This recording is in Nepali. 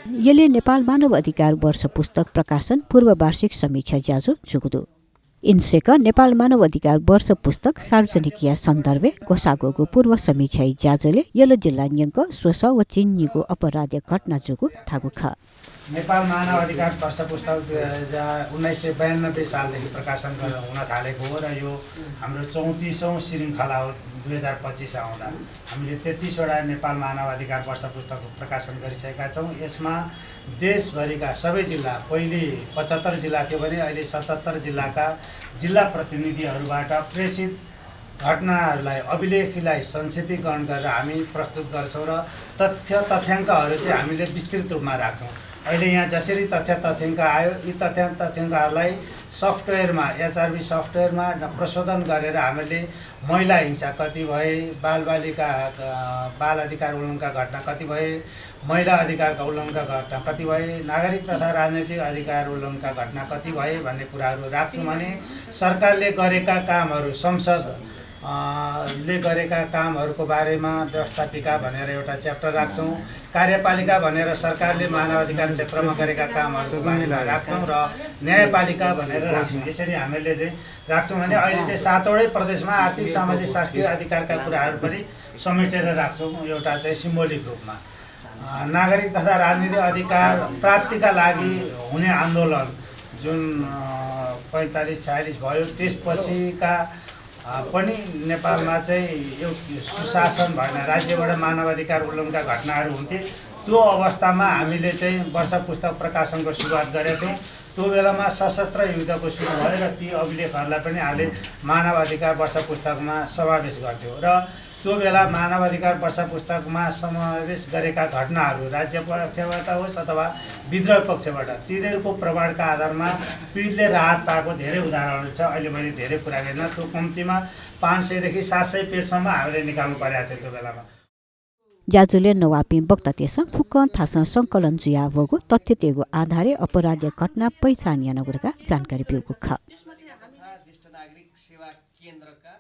यसले नेपाल मानव अधिकार वर्ष पुस्तक प्रकाशन पूर्व वार्षिक समीक्षा ज्याजो जुगुदु इन्सेक नेपाल मानव अधिकार वर्ष पुस्तक सार्वजनिक या सन्दर्भे कोसागोको पूर्व समीक्षा ज्याजोले यलो जिल्ला न्यङ्क स्वस व चिन्नीको अपराध घटना जुगु थागु ख नेपाल मानव अधिकार वर्ष पुस्तक 1992 सालदेखि प्रकाशन हुन थालेको हो र यो हाम्रो 34औं श्रृङ्खला हो। 2025 आउँदा हामीले 33वटा नेपाल मानव अधिकार वर्ष पुस्तक प्रकाशन गरिसकेका छौँ। यसमा देशभरिका सबै जिल्ला, पहिले 75 जिल्ला थियो भने अहिले 77 जिल्लाका जिल्ला प्रतिनिधिहरूबाट प्रेषित घटनाहरूलाई अभिलेखलाई संक्षेपीकरण गरेर हामी प्रस्तुत गर्छौँ र तथ्याङ्कहरू चाहिँ हामीले विस्तृत रूपमा राख्छौँ। अहिले यहाँ जसरी तथ्याङ्क आयो यी तथ्याङ्कहरूलाई सफ्टवेयरमा एचआरबी सफ्टवेयरमा प्रशोधन गरेर हामीले महिला हिंसा कति भए, बाल अधिकार उल्लङ्घनका घटना कति भए, महिला अधिकारका उल्लङ्घनका घटना कति भए, नागरिक तथा राजनैतिक अधिकार उल्लङ्घनका घटना कति भए भन्ने कुराहरू राख्छौँ भने सरकारले गरेका कामहरू, संसद ले गरेका कामहरूको बारेमा व्यवस्थापिका भनेर एउटा च्याप्टर राख्छौँ। कार्यपालिका भनेर सरकारले मानवाधिकार क्षेत्रमा गरेका कामहरूको बारेमा राख्छौँ र न्यायपालिका भनेर राख्छौँ। यसरी हामीले चाहिँ राख्छौँ भने अहिले चाहिँ 7वटै प्रदेशमा आर्थिक, सामाजिक, सांस्कृतिक अधिकारका कुराहरू पनि समेटेर राख्छौँ एउटा चाहिँ सिम्बोलिक रूपमा। नागरिक तथा राजनीतिक अधिकार प्राप्तिका लागि हुने आन्दोलन जुन 45-46 भयो, त्यसपछिका पनि नेपालमा चाहिँ एउटा सुशासन भएन, राज्यबाट मानवाधिकार उल्लङ्घनका घटनाहरू हुन्थे। त्यो अवस्थामा हामीले चाहिँ वर्ष पुस्तक प्रकाशनको सुरुवात गरेका थियौँ। त्यो बेलामा सशस्त्र युद्धको सुरु भयो र ती अभिलेखहरूलाई पनि हामीले मानवाधिकार वर्ष पुस्तकमा समावेश गर्थ्यौँ र त्यो बेला मानवाधिकार वर्ष पुस्तकमा समावेश गरेका घटनाहरू राज्य पक्षबाट होस् अथवा विद्रोह पक्षबाट तिनीहरूको प्रमाणका आधारमा पीडितले राहत पाएको धेरै उदाहरणहरू छ। अहिले मैले धेरै कुरा गरेन, त्यो कम्तीमा 500 देखि 700 पेजसम्म हामीले निकाल्नु परेको थियो त्यो बेलामा। ज्याजुले नवापी बक्ततेस फुक्क थास सङ्कलन जुया वगु तथ्य तेगु आधारे अपराध घटना पहिचान यानगुरका जानकारी पिउको ख। ज्येष्ठ नागरिक सेवा केन्द्रका